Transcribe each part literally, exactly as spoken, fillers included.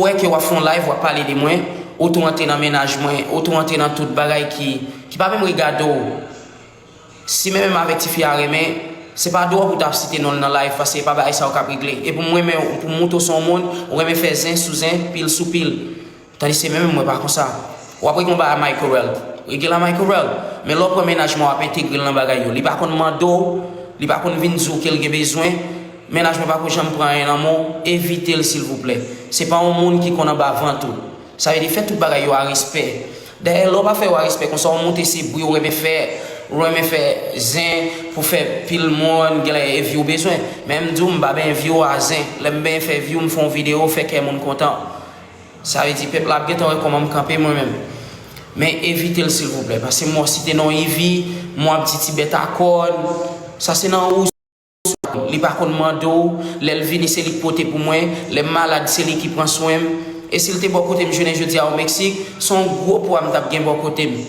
Ou wè ke w ap fè yon live, w ap pale de mwen, ou tou antre nan mennaj mwen, ou tou antre nan tout bagay ki, ki pa menm regade w. Si menm menm avèk tifi a renmen, se pa dwòl pou w t ap site non l nan live, paske e pa bagay sa yo k ap regle. E pou m renmen, pou m montre w se yon moun, ou renmen fè zen sou zen, pil sou pil. Tandiske menm menm mwen pa konsa. W ap regle yon bagay a Michael. Regle l a Michael. Men lè w pran mennaj mwen, w ap entegre l nan bagay yo. Li pa konn mande w, li pa konn vin di w ke l gen bezwen. Mennaj mwen pa ko janm pran anyen nan men w, evite l silvouplè. Se pa yon moun ki konn anba vant ou. Sa vle di fè tout bagay yo a respè. Dayè, lè w pa fè yo a respè konsa, w monte se bri w renmen fè, w renmen fè zen pou fè pil moun, genlè e vi w bezwen. Men m di w, m pa benyen vi w a zen. Lè m benyen fè vi w, m fè yon videyo, fè kè moun kontan. Sa vle di pèp la ap gentan wè kòman m kanpe mwen menm. Men evite l silvouplè, paske m wè w site non Ivy, m wè w ap di ti bèt a kòn. Sa se nan ou. Li pa konn mande w, lè l vini se li k pote pou mwen, lè m malad se li ki pran swen m. E si l te bò kote m jounen jodi a o Meksik, se yon gwo pwa m t ap gen bò kote m.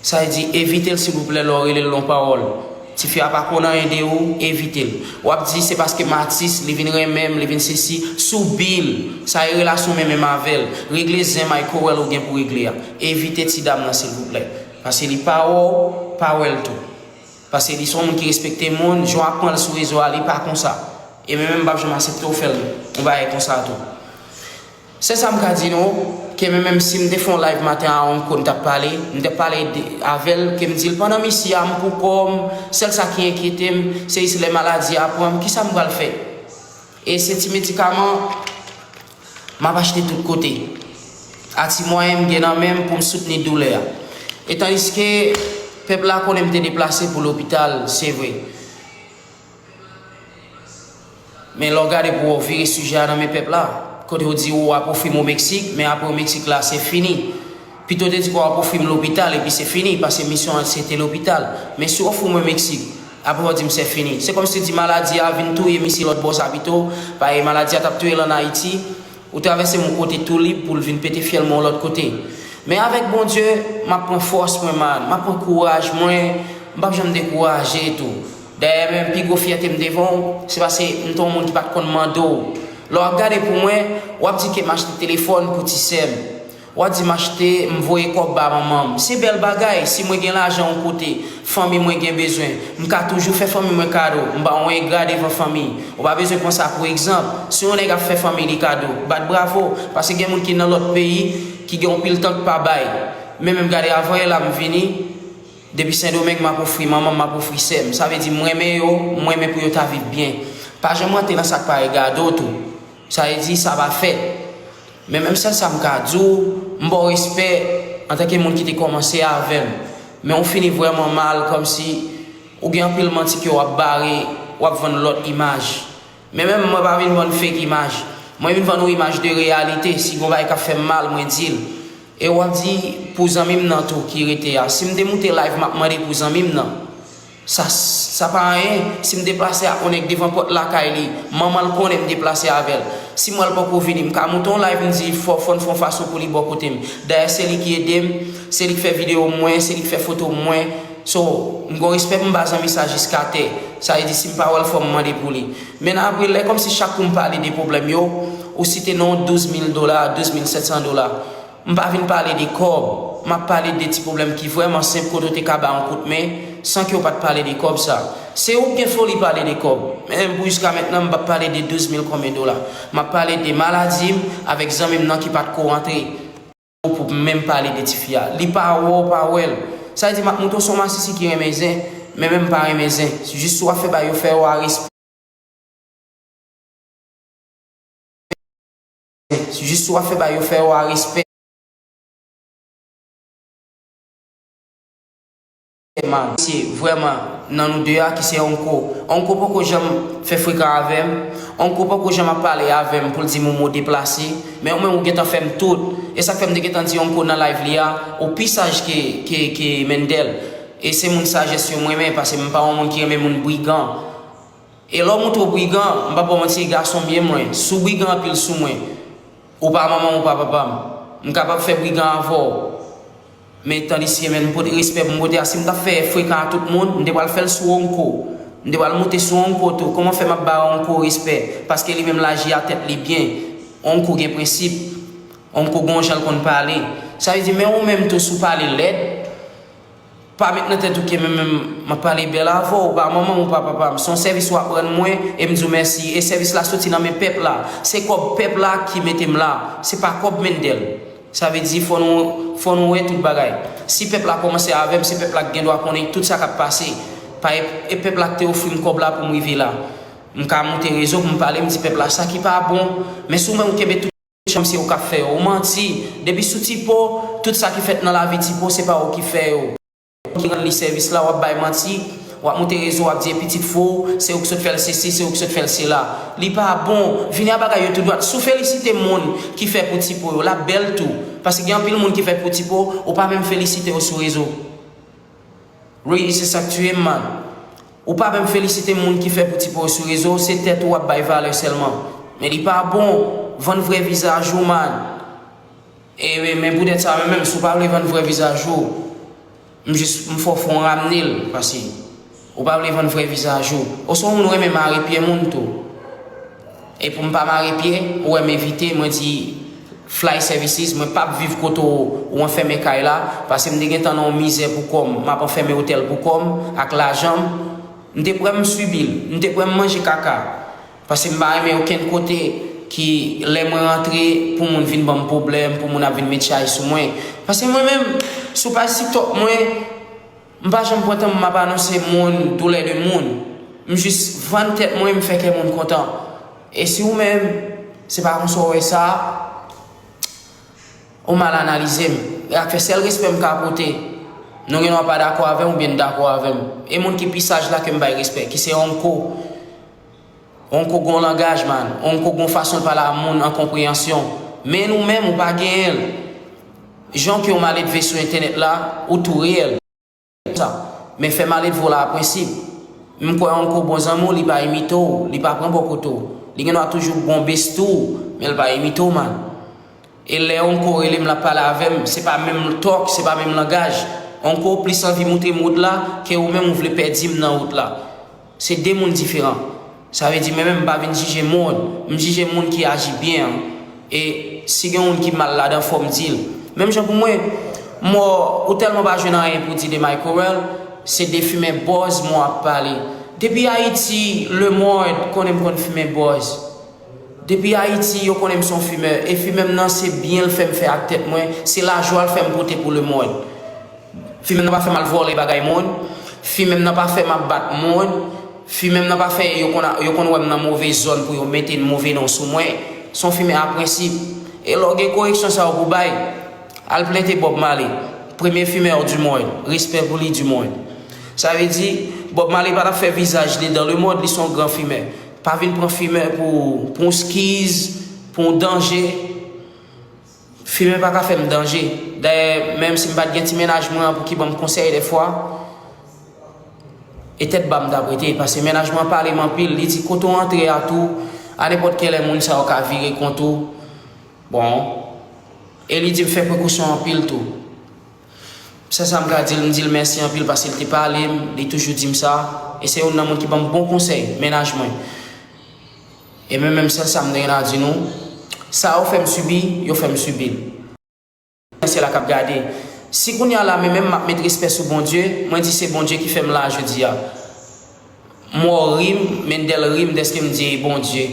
Sa vle di evite l silvouplè lè w rele l nan pawòl. Tifi a pa konn anyen de ou, evite l. W ap di se paske m atis, li vin renmen m, li vin sesi, sou bi l. Sa e relasyon mwen menm avè l. Regle zen Michael ou gen pou regle a. Evite ti dam nan silvouplè. Paske li pa wè w, pa wè l tou. Paske li se yon moun ki respekte moun, jan w ap pran l sou rezo a, li pa konsa. E mwen menm, m p ap janm aksepte w fè l yon bagay konsa tou. Sèl sa m ka di nou, ke mwen menm si m te fè yon live maten a Hong Kong, m t ap pale, m t ap pale de, avè l, ke m di l pandan m isi a, m pou kò m, sèl sa ki enkyete m, se jis lè maladi a pran m, kisa m pral fè? E se ti medikaman, m ap achte tout kote. A ti mwayen m gen nan men m pou m soutni doulè a. E tandiske pèp la konnen m te deplase pou lopital, se vre. Men lè w gade pou w vire sijè a nan men pèp la, kote w di w ap ofri m o Meksik, men apre o Meksik la, se fini. Pito w te di ke w ap ofri m lopital epi se fini, paske misyon an se te lopital. Men si w ofri mwen Meksik, apre w di m se fini. Se kòmsi w di maladi a vin touye misye lòt bò sa pito, paske maladi a t ap touye l ann Ayiti, ou travèse yon kote tou lib pou l vin pete fyèl mwen yon lòt kote. Men avèk Bondye, m ap pran fòs mwen, man. M ap pran kouraj mwen. M p ap janm dekouraje tou. Dayè, menm pi gwo fyète m devan w, se paske m te yon moun ki pa t konn mande w. Lè w ap gade pou mwen, w ap di ke m achte telefòn pou ti sè m. W ap di m achte, m voye kòb ba manman m. Se bèl bagay, si mwen gen lajan yon kote, fanmi mwen gen bezwen, m ka toujou fè fanmi mwen kado, m pa yon engra devan fanmi. Ou pa bezwen pran sa pou egzanp. Si yon nèg ap fè fanmi li kado, bat bravo, paske gen moun ki nan lòt peyi, ki gen yon pil tan k pa bay. Men menm gade avan yè la m vini, depi Sendomeng m ap ofri manman m, m ap ofri sè m. Sa vle di m renmen yo, m renmen pou yo ta viv byen. Pa janm rantre nan sa k pa regade w tou. Sa vle di sa pa fèt. Men menm sèl sa m ka di w, m ba w respè antanke moun ki te kòmanse avè m. Men ou fini vrèman mal, kòmsi ou gen anpil manti ke w ap bare, w ap vann lòt imaj. Men menm mwen pa vin vann fake imaj. Mwen vin vann yon imaj de reyalite. Si gon bagay k ap fè m mal, mwen di l. E w ap di pou zanmi m nan tou ki rete a. Si m te moute live, m ap mande pou zanmi m nan. Sa, sa pa anyen. Si m deplase ak yon nèg devan pòt lakay li, manman l konnen m deplase avè l. Si m wè l poko vini, m ka moute yon live, m di fò, fò n fè yon fason pou li bò kote m. Dayè, se li ki ede m, se li k fè videyo mwen, se li k fè foto mwen. So, m gon respè pou m ba zanmi sa jiskatè. Sa vle di, si m pa wè l, fò m mande pou li. Men apre, lè kòmsi chak kou m pale de pwoblèm yo, ou site non douz mil dola, douz mil sèt san dola. M pa vin pale de kòb, m ap pale de ti pwoblèm ki vrèman senp kote w te ka ba yon kout men, san ke w pa t pale de kòb sa. Se ou k gen foli pale de kòb. Men pou jiska mentnan, m p ap pale de douz mil konbyen dola. M ap pale de maladi m avèk zanmi m nan ki pa t ko rantre. Pou m menm pale de tifi a. Li pa wè w, pa wè l. Sa vle di, m ap montre w se yon masisi ki renmen zen, men menm m pa renmen zen. Jis si w ap fè bagay yo, fè yo a respè. Jis si w ap fè bagay yo, fè yo a respè. Mesye, vrèman, nan nou de a ki se Onko. Onko poko janm fè frekan avè m. Onko poko janm ap pale avè m pou l di m yon mo deplase. Men ou menm ou gentan fè m tout. E sa k fè m te gentan di Onko nan live li a, ou pi saj ke, ke, ke Mendel. E se moun sajès yo m renmen, paske m pa yon moun ki renmen moun brigan. E lè w montre w brigan, m p ap ba w manti, e gason m ye mwen. Si w brigan anpil sou mwen, ou pa manman m, ou pa papa m. M kapab fè brigan avè w. Men tandiske, men m pote respè pou m pote a. Si m t ap fè frekan a tout moun, m te pral fè l sou Onko. M te pral monte sou Onko tou. Kòman fè m ap ba Onko respè? Paske li menm l aji a tèt li byen. Onko gen prensip. Onko gon jan l konn pale. Sa vle di, men ou menm tou, si w pale lèd, pa met nan tèt ou ke men menm m ap pale bèl avè w, ou pa manman m, ou pa papa m. Se yon sèvis w ap rann mwen, e m di w mèsi. E sèvis la soti nan men pèp la. Se kòb pèp la ki mete m la. Se pa kòb Mendel. Sa vle di, fò nou, fò nou wè tout bagay. Si pèp la kòmanse avè m, se pèp la ki gen dwa konnen tout sa k ap pase. Pa e, e pèp la ki te ofri m kòb la pou m rive la. M ka monte rezo pou m pale, m di pèp la sa ki pa bon. Men si w menm ou kenbe tout chanm se ou k ap fè yo. Ou manti. Depi sou Tipo, tout sa ki fèt nan lavi Tipo, se pa ou ki fè yo. Ki rann li sèvis la, w ap bay manti, w ap monte rezo, w ap di e pitit fou, se ou ki sot fè l sesi, se ou ki sot fè l sela. Li pa bon. Vini a bagay yo tou dwat. Si w felisite moun ki fè pou Tipo yo, l ap bèl tou. Paske gen anpil moun ki fè pou Tipo, ou pa menm felisite yo sou rezo. Wi, se sa k tiye m, man. Ou pa menm felisite moun ki fè pou Tipo yo sou rezo, se tèt ou w ap bay valè sèlman. Men li pa bon, vann vrè vizaj ou, man. E, men poutèt sa, men menm si w pa vle vann vrè vizaj ou, m jis, m fè w fè w ramne l, paske ou pa vle vann vrè vizaj ou. Oswa moun renmen mare pye moun tou. E pou m pa mare pye, ou wè m evite, mwen di, Fly Services, mwen p ap viv kote w, ou anfèmen kay la, paske m te gentan nan yon mizè pou kò m, m ap anfèmen otèl pou kò m, ak lajan m. M te prè m sibi l, m te prè m manje kaka. Paske m pa renmen okenn kote ki lè mwen rantre pou moun vin ban m pwoblèm, pou moun ap vin met chay sou mwen. Paske mwen menm, sou paj TikTok mwen, m pa janm pran tan m ap anonse moun, doulè de moun. M jis vann tèt mwen, m fè kè moun kontan. E si ou menm, se pa konsa w wè sa, ou mal analize m. E ak fè sèl respè m ka pote. Nou gen dwa pa dakò avè m oubyen n dakò avè m. E moun ki pi saj la ke m bay respè, ki se Onko. Onko gon langaj, man. Onko gon fason l pale a moun an konpreyansyon. Men ou menm, ou pa genyen l. Jan ke w maledve sou entènèt la, ou tou reyèl. Sa. Men fè maledve w la a prensip. M kwè Onko bon zanmi w, li pa imite w, li pa pran bò kote w. Li gen dwa toujou bon besti w, men l pa imite w, man. E lè Onko rele m, l ap pale avè m, se pa menm tòk, se pa menm langaj. Onko plis anvi moutre m wout la ke ou menm ou vle pèdi m nan wout la. Se de moun diferan. Sa vle di, mwen menm, m pa vin jije moun, m jije moun ki aji byen an. E si gen youn ki mal ladan, fò m di l. Menm jan pou mwen, mò, ou tèlman pa jwenn anyen pou di de Microwell, se de fimè bòz mò ap pale. Depi Ayiti, lemond konnen m konn fimen bòz. Depi Ayiti, yo konnen m se yon fimè. E fimè m nan, se byen l fè m fè ak tèt mwen, se lajwa l fè m pote pou lemond. Fimè m nan pa fè m al vòlè bagay moun. Fimè m nan pa fè m ap bat moun. Fimè m nan pa fè yo konn, yo konn wè m nan move zòn pou yo mete move non sou mwen. Se yon fimè a prensip. E lè w gen koreksyon sa yo pou bay, al plente Bob Marley, premye fimè du monde. Respè pou li, du monde. Sa vle di, Bob Marley pa t ap fè vizaj li dans le monde, li se yon gran fimè. Pa vin pran fimè pou, pou yon skiz, pou yon danje. Fimen pa ka fè m danje. Dayè, menm si m pa t gen ti mennaj mwen an pou ki ban m konsèy dèfwa, e tèt ba m t ap rete, paske mennaj mwen an pale m anpil, li di kote w antre a tou, a nenpòt kilè moun sa yo ka vire kont ou. Bon, e li di m fè prekosyon anpil tou. Sèl sa m ka di l, m di l mèsi anpil paske l te pale m, li toujou di m sa, e se youn nan moun ki ban m bon konsèy, mennaj mwen. E mwen menm, sèl sa m te gen a di nou, sa yo fè m sibi, yo fè m sibi l. Syèl la k ap gade. Si kounye a la, men menm m ap met respè sou Bondye, mwen di se Bondye ki fè m la jodi a. Mò ri m, Mendel ri m dèske m di Bondye.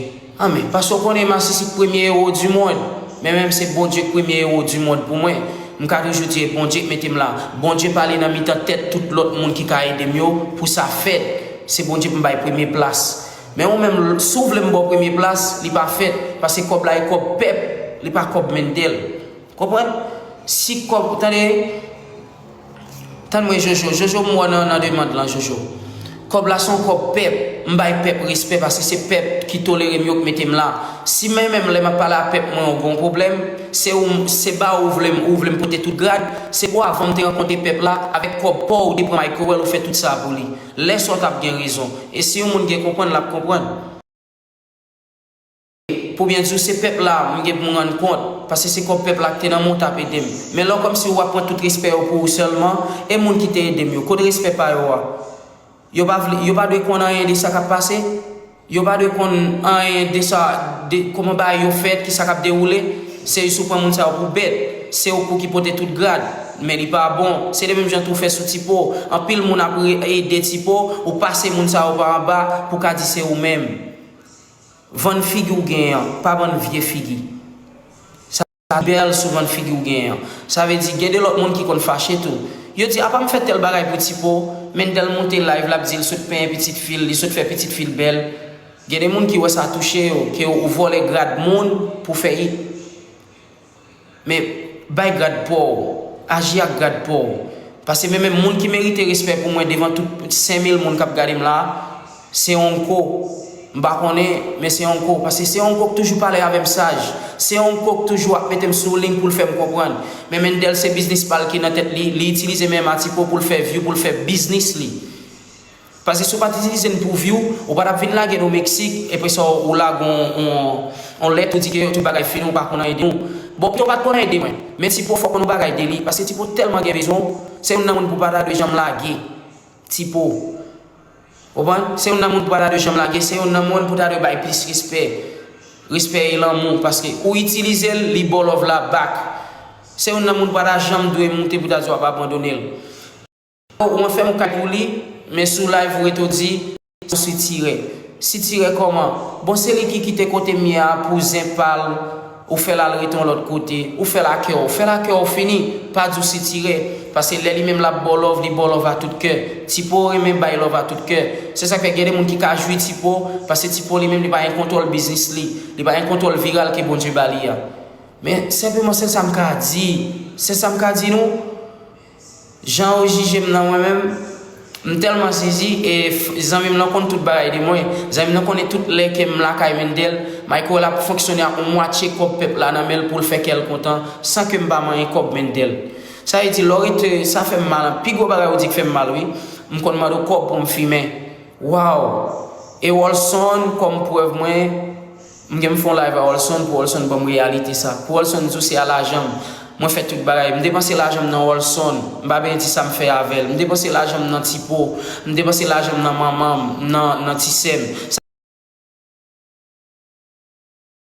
Anmè, paske w konnen masisi k premye ewo di mond. Men menm se Bondye k premye ewo di mond pou mwen. M ka toujou di e Bondye k mete m la. Bondye pale nan mitan tèt tout lòt moun ki ka ede m yo pou sa fèt. Se Bondye pou m bay premye plas. Men ou menm, si w vle m ba w premye plas, li pa fèt. Paske kòb la e kòb pèp, li pa kòb Mendel. Konprann? Si kòb, tande, tann mwen Jojo, Jojo m wè nan, nan demann lan, Jojo. Kòb la se yon kòb pèp, m bay pèp respè paske se pèp ki tolere m yo k mete m la. Si men menm lè m ap pale a pèp mwen ou gen yon pwoblèm, se ou, se ba ou vle m, ou vle m pote tout grad, se pou avan m te rankontre pèp la, avèk kòb pa w ou te pran Microwell ou fè tout sa pou li. Lè sa w t ap gen rezon. E si yon moun gen konprann, l ap konprann. Pou byen di w, se pèp la m gen pou m rann kont, paske se kòb pèp la k te nan men w t ap ede m. Men lè w kòmsi w ap pran tout respè yo pou ou sèlman, e moun ki te ede m yo, kote respè pa yo a? Yo pa vle, yo pa dwe konn anyen de sa k ap pase? Yo pa dwe konn anyen de sa, de kòman bagay yo fèt, ki sa k ap dewoule? Se jis ou pran moun sa yo pou bèt. Se yo pou ki pote tout grad. Men li pa bon. Se de menm jan tou fè sou Tipo. Anpil moun ap re- ede Tipo, ou pase moun sa yo pa anba pou ka di se ou menm. Vann figi w genyen an, pa vann vye figi. Sa bèl sou vann figi w genyen an. Sa vle di, gen de lòt moun ki konn fache tou. Yo di, apa m fè tèl bagay pou Tipo, Mendel monte live, l ap di l sot penyen pitit fi l, li sot fè pitit fi l bèl. Gen de moun ki wè sa touche yo, ke ou vòlè grad moun pou fè it. Men bay grad pa w, aji ak grad pa w. Paske men menm moun ki merite respè pou mwen devan tout senk mil moun k ap gade m la, se Onko. M pa konnen, men se Onko. Paske se Onko k toujou pale avè m saj. Se Onko k toujou ap mete m sou liy pou l fè m konprann. Men Mendel se biznis pa l ki nan tèt li, li itilize menm a Tipo pou l fè view, pou l fè biznis li. Paske si w pa t itilize n pou view, ou pa t ap vin lage n o Meksik, epi sa w lage on, on, on lèt ou di ke tout bagay fini, ou pa konn anyen de nou. Bon, pito w pa t konn anyen de mwen. Men Tipo fò konn on bagay de li, paske Tipo tèlman gen bezwen w, se youn nan moun pou pa ta dwe janm lage. Tipo. Konprann? Se youn nan moun pou pa ta dwe janm lage, se youn nan moun pou ta dwe bay plis respè. Respè e lanmou, paske ou itilize l, li ba w love la back. Se youn nan moun pa ta janm dwe moute pou ta di w ap abandone l. Ou anfèm ou kay pou li, men sou live ou rete w di, se yon sitirè. Sitirè kòman? Bon, se li ki kite kote m ye a pou zen pa l, ou fè l al rete yon lòt kote, ou fè l a kè w, fè l a kè w fini, pa di w sitirè. Paske lè li menm l ap ba w love, li ba w love a tout kè. Tipo renmen bay love a tout kè. Se sa k fè gen de moun ki ka jwi Tipo, paske Tipo li menm li pa gen kontwòl biznis li, li pa gen kontwòl viral ke Bondye ba li a. Men senpleman se sa m ka di, se sa m ka di nou. Jan yo jije m nan mwen menm, m tèlman sezi e f- zanmi m nan konn tout bagay de mwen. Zanmi m nan konnen tout lè ke m lakay Mendel, Michael ap fonksyone ak yon mwatye kòb pèp la nan men l pou l fè kè l kontan san ke m pa manyen kòb Mendel. Sa vle di lè w rete, sa fè m mal, pi gwo bagay ou di k fè m mal wi, m konn mande w kòb pou m fimen. Waw! E Wolson, kòm prèv mwen, m gen m fè yon live a Wolson pou Wolson ban m reyalite sa. Pou Wolson di w se a lajan m mwen fè tout bagay. M depanse lajan m nan Wolson. M pa bezwen di sa m fè avè l. M depanse lajan m nan Tipo. M depanse lajan m nan manman m, nan, nan ti sè m. Sa